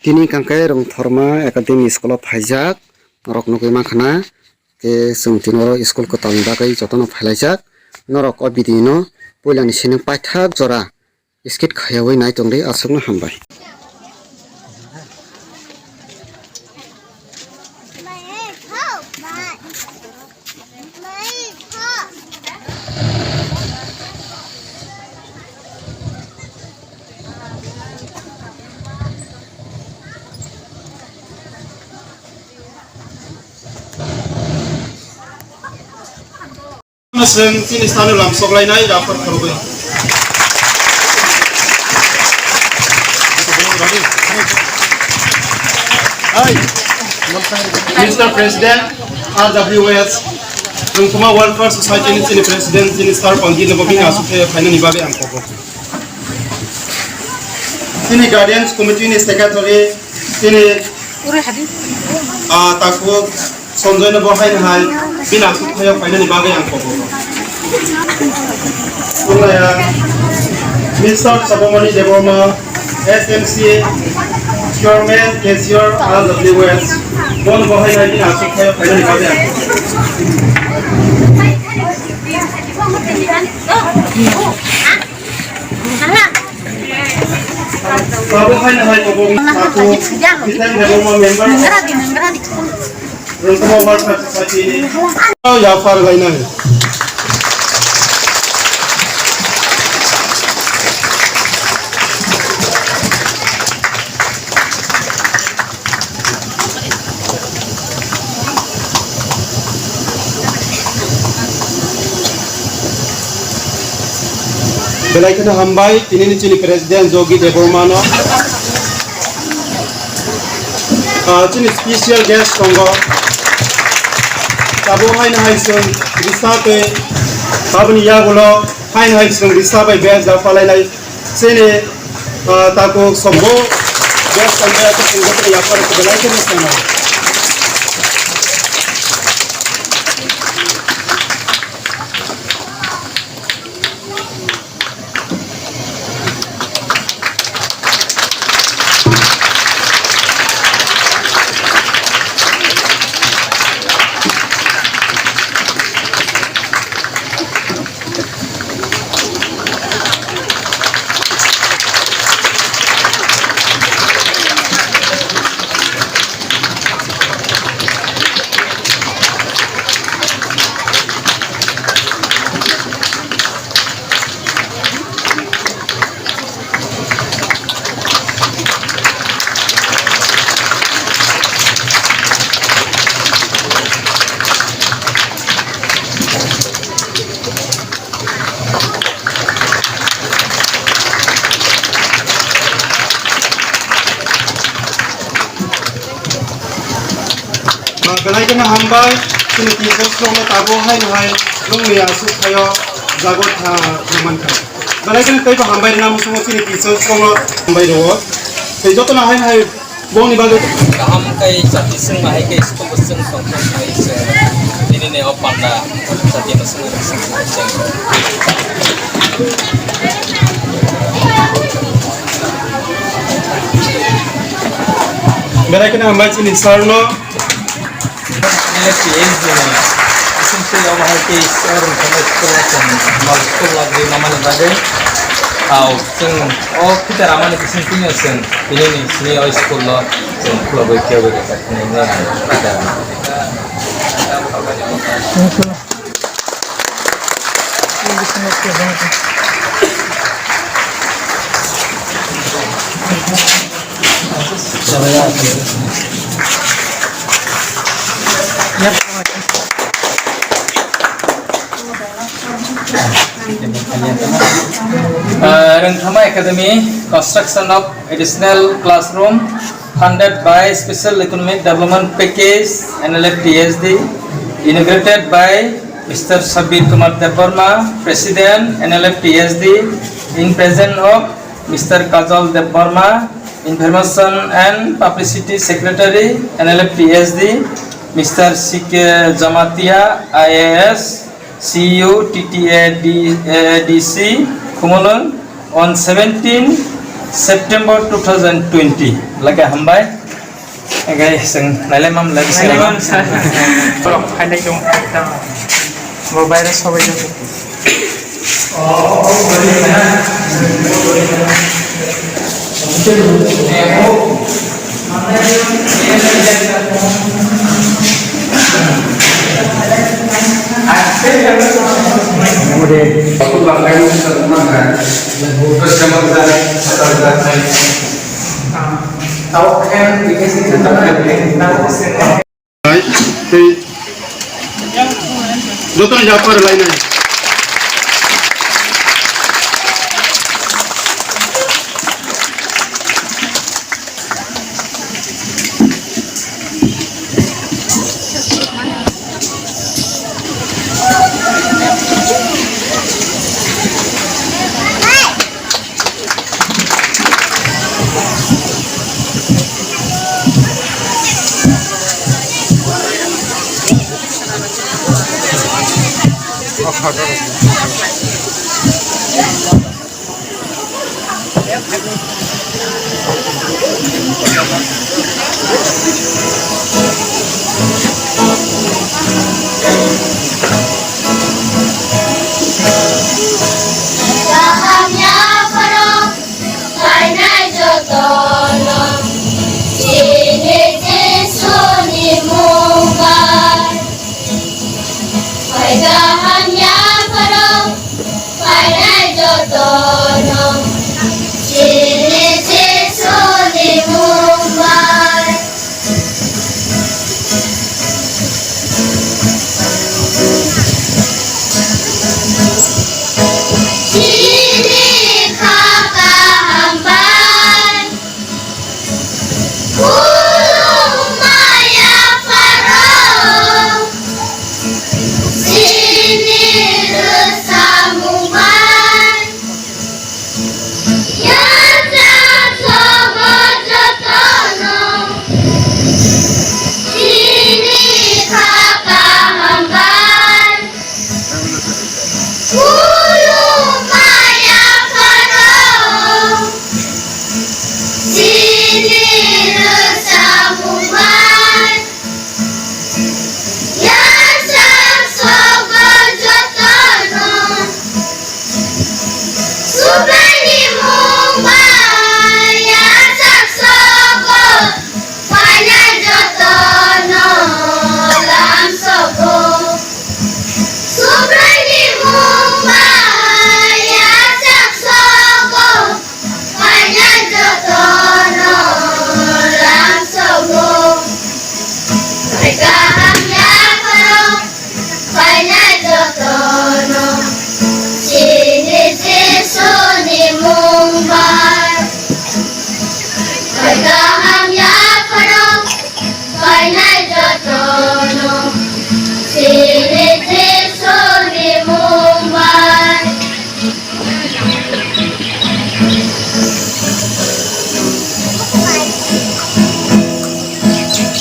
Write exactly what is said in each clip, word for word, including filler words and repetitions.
Tini kangke Rwngthorma Academy School o phaijak norok nugwi mankha na, khe chwng tini oro school kwtal ni bagwi jotono phailaijak. Norok o video no puila ni simi paithak jora skip khaiyawi nai tongdi, aswkno hambai. Chwng chini sano lamsok lainai, yapar khorogwi. Hai. Mister President, R W S, Rwngthoma Welfare Society ni chini President, chini Sir Pandit no bo bini aswk khe phainani bagwi ang kobo. Chini Guardians Committee ni Secretary, chini, ah, takhuk Sanjoy no bo haino hai bini aswk khe phainani bagwi ang kobo. Mister Sabamani Debbarma, S M C, Chairman, Cashier, R W S, bono bo haino hai bini aswk khe phainani bagwi ang kobo. Abo haino hai kobo takhuk Kitan Debbarma member. Rwngthoma Welfare Society ni. Yapar lainai. Belai kheno hambai, tinini chini President Jogi Debbarma no. Ah, chini special guest tongo. Tabuk haino hai chwng risa tei tabukni yagulo haino hai chwng risa bai best da palainai. Chini, ah, takhuk sobo best tongo, chwng joto yapar belai kheno chwng. Belai kheno hambai, chini teachers rokno tabuk haino hai nwngni aswk khaio jago tha mankha. Belai kheno teibo hambai rwna muchungo chini teachers rokno hambai rwo. Tei jotono haino hai bongni bagwi kaham khe chati chwng ma hai khe school bo chwng tong thok hai se nini ne o panda chati no chwng. Belai kheno hambai chini sir no. Nini P H D ni bising twi omo hai khe sir no thangwi school o chwng mal school lagwi mamani bagwi. Au chwng o Peter Amani bising twi no chwng tini ni sini o school o chwng khulogwi khe bai rwkha nini Peter Amani. Uh, Rwngthoma Academy, construction of additional classroom funded by Special Economic Development Package, N L F T S D, inaugurated by Mister Sabir Kumar Debbarma, President, N L F T S D, in presence of Mister Kajal Debbarma, Information and Publicity Secretary, N L F T S D, Mister C K Jamatia, I A S, C E O, T T A D, A D C, Khumulwng, on seventeen September two thousand twenty, lake hambai. Hingke chwng nailai mam lai bwswk. Borok phailai tong. Bo virus sobai tong. Joto ni japar lainai. Kaham yapharo phainai jotono chini Jisuni mung bai. Phai kaham yapharo phainai jotono chini Jisuni mung bai. Chini kha kaham bai. Khulumma yapharo chini rwchapmung bai. Yachak sobo jotono chini kha kaham bai. Khulumma yapharo chini rwchapmung bai. Yachak sobo jotono Subraiyungni mung bai yachak sobo phainai jotono lam sobo. Subraiyungni mung bai yachak sobo phainai jotono lam sobo. Phai kaham yapharo phainai jotono chini Jisuni mung bai. Phai kaham yapharo phainai jotono chini Jisuni mung bai.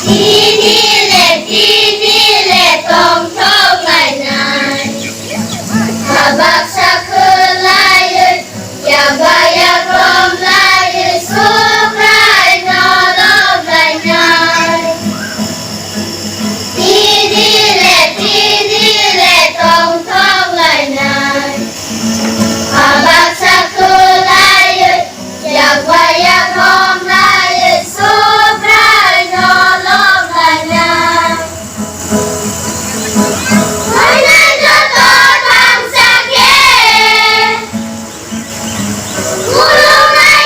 Tini le, tini le tongthok lainai. Habak sakhlaiwi, yaba yakrom laiwi, Subraino loblainai. Tini le, tini le tongthok lainai. Habak sakhlaiwi, yakba yakrom laiwi, Subraino loblainai. Phainai joto thansa khe, khulumnai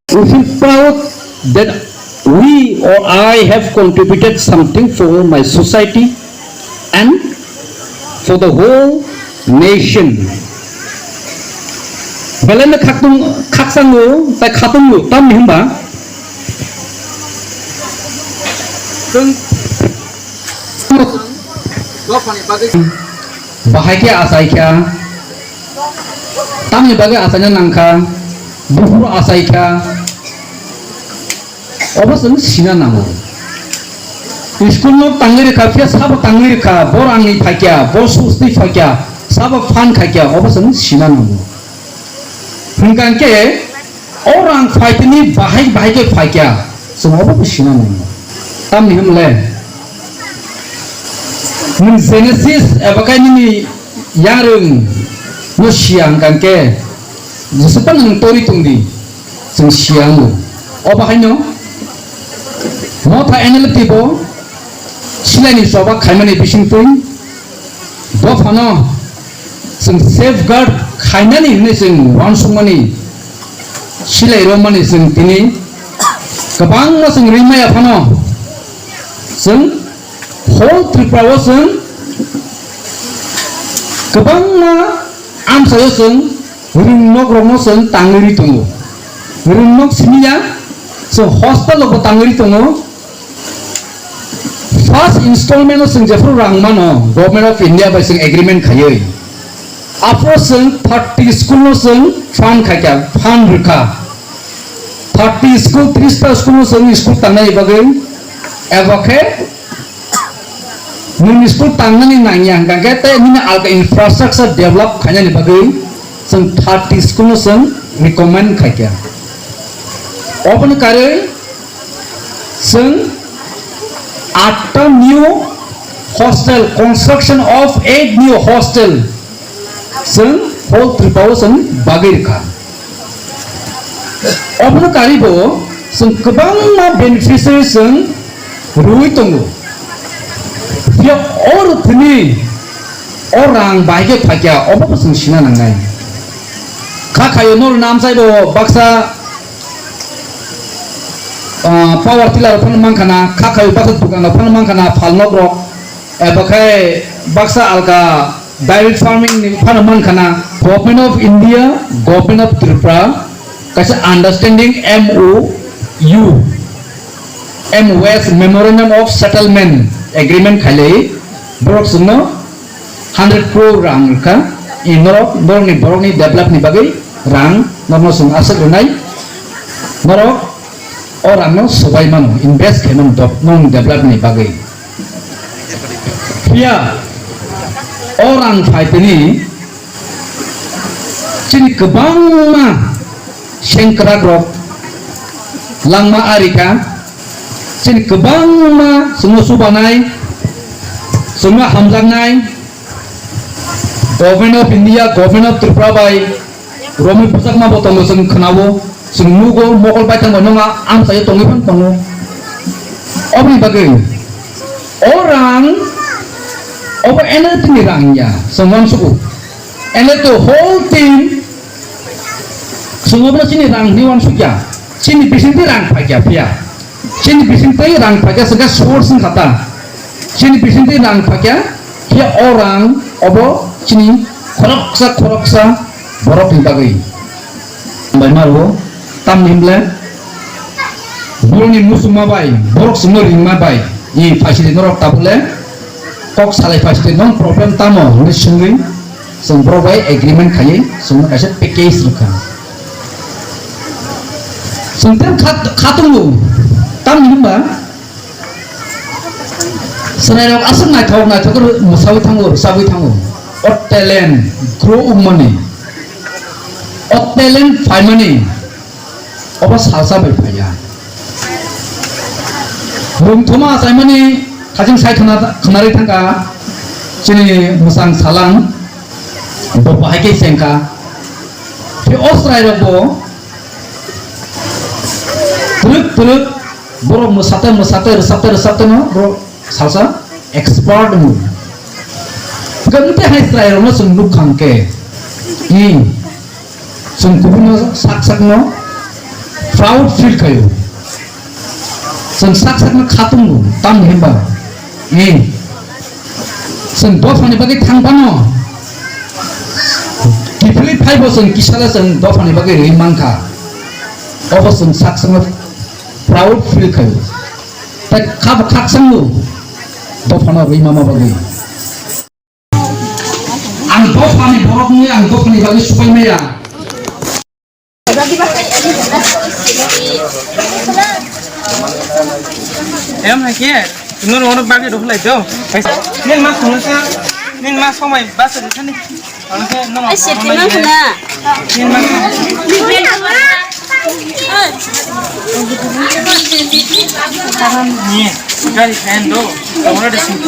We feel proud that we or I have contributed something for my society and for the whole nation. Belai no khaktung, khaksango, tai khatungo, tamni hwnba? Chwng dophani bagwi bahai khe achai kha, tamni bagwi achaina nang kha, buphuru achai kha. Obo chwng sina nango. School no tangwi rwkha, phiya sabo tangwi rwkha, bo rangni phaikya, bo source ni phaikya, sabo fund khaikya, obo chwng sina nango. Hwnkha khe o rang phaitini bahai bahai khe phaikya, chwng obo bo sina nango. Tamni hwnle nwng Genesis eba khe nini yarwng no siya hwnkha khe, Joseph nwng tori tongdi. Chwng siya wngo. Obo haino motha N L T bo silaini choba khaimani bisingtwi dophano chwng safeguard khainani hwnwi chwng uansukmani, silai romani chwng tini kwbangma chwng rimaya phano chwng whole Tripura o chwng kwbangma amchaio chwng rwngnok rokno chwng tangwi ri tongo. Rwngnok simi ya, chwng hospital rokbo tangwi ri tongo. First installment o chwng jephru rang mano, Government of India bai chwng agreement khaiwi. Aphuru chwng thirty school no chwng fund khaikha, fund rwkha. Thirty school, tris ta school no chwng school tangnani bagwi. Eba khe nwng school tangnani nangya hwnkha khe tei nini alka infrastructure develop khainani bagwi chwng thirty school no chwng recommend khaikha. Oboni karwi chwng atta new hostel, construction of eight new hostel chwng whole Tripura o chwng bagwi rwkha. Obono karibo chwng kwbangma beneficiary chwng rwui tongo. Phiya o rwthwini o rang bahai khe phaikya, obo bo chwng sina nangnai. Kha khaio nol namsai bo baksa, ah, power tiller phano mankha na, kha khaio baksa dukan rok phano mankha na, phalnok rok, eba khai baksa alka dairy farming ni phano mankha na. Government of India, Government of Tripura kaisa understanding M O U, M O S, Memorandum of Settlement Agreement khailai borok chwngno hundred crore rang rwkha. I norok, norokni borokni develop ni bagwi rang norokno chwng aswk rwnai. Norok o rangno swbai mano, invest khaimano dop-, nong develop ni bagwi. Phiya o rang phaitini chini kwbangma sengkrak rok langma arika, chini kwbangma chwngno chubanai, chwngno hamjaknai, Government of India, Government of Tripura bai romwi bwjakma bo tongo, chwng khwnao, chwng nugo, mokol baithang bai nokha amchaio tongwi phano tongo. Oboni bagwi o rang, obo N L T ni rang ya, chwng uansugo. N L T whole team chwng obono chini rang hinwi uansukya, chini bisingtwi rang phaikya phiya. Chini bisingtwi rang phaikha, swngkha source wngkha ta. Chini bisingtwi rang phaikha, phiya o rang obo chini khoroksa khoroksa borokni bagwi. Bai maro, tamni hwnle borokni muchungma bai, borok chwngno ringma bai, i phaisidi norok tabule kok salai phaisidi, "Nong problem tamo?" hwnwi swngwi chwng borok bai agreement khaiwi chwngno kaisa package rwkha. Chwng tei kha, kha tongo, tamni hwnba chwrairok aswk naithok naithok khe mwsawi thango, rwchabwi thango. O talent grow wngmani, o talent phaimani, obo salsa bai phaiya. Bumthoma achaimani haching sai khna-, khnarwi thangkha chini mwchang salang, bo bahai khe chengkha. Tei o chwrairokbo twrwk twrwk borok mwsate mwsate rwchapte rwchapteno borok salsa expert wngwi. Hwnkhe tei hai chwrairokno chwng nukkha hwnkhe, i, chwng kubunno sak sakno proud feel khaio. Chwng sak sakno kha tongo, tamni hwnba, eh, chwng dophani bagwi thang phano, kiphilwi phaibo chwng kisala chwng dophani bagwi rwi mankha. Obo chwng sak sakno proud feel khaio. Tai khabo khakchangno dophano rwi mama bagwi. Ang dophani borok wngwi ang dophani bagwi supai maya. Em hai khe, nor oro bagwi rw lai do. Nin ma khungsa, nin ma somai basa de thani. Ang khe nor ai se somai tuna de. Khuna. Nin ma khungsa. Ni, gari fan do. Ora de sing.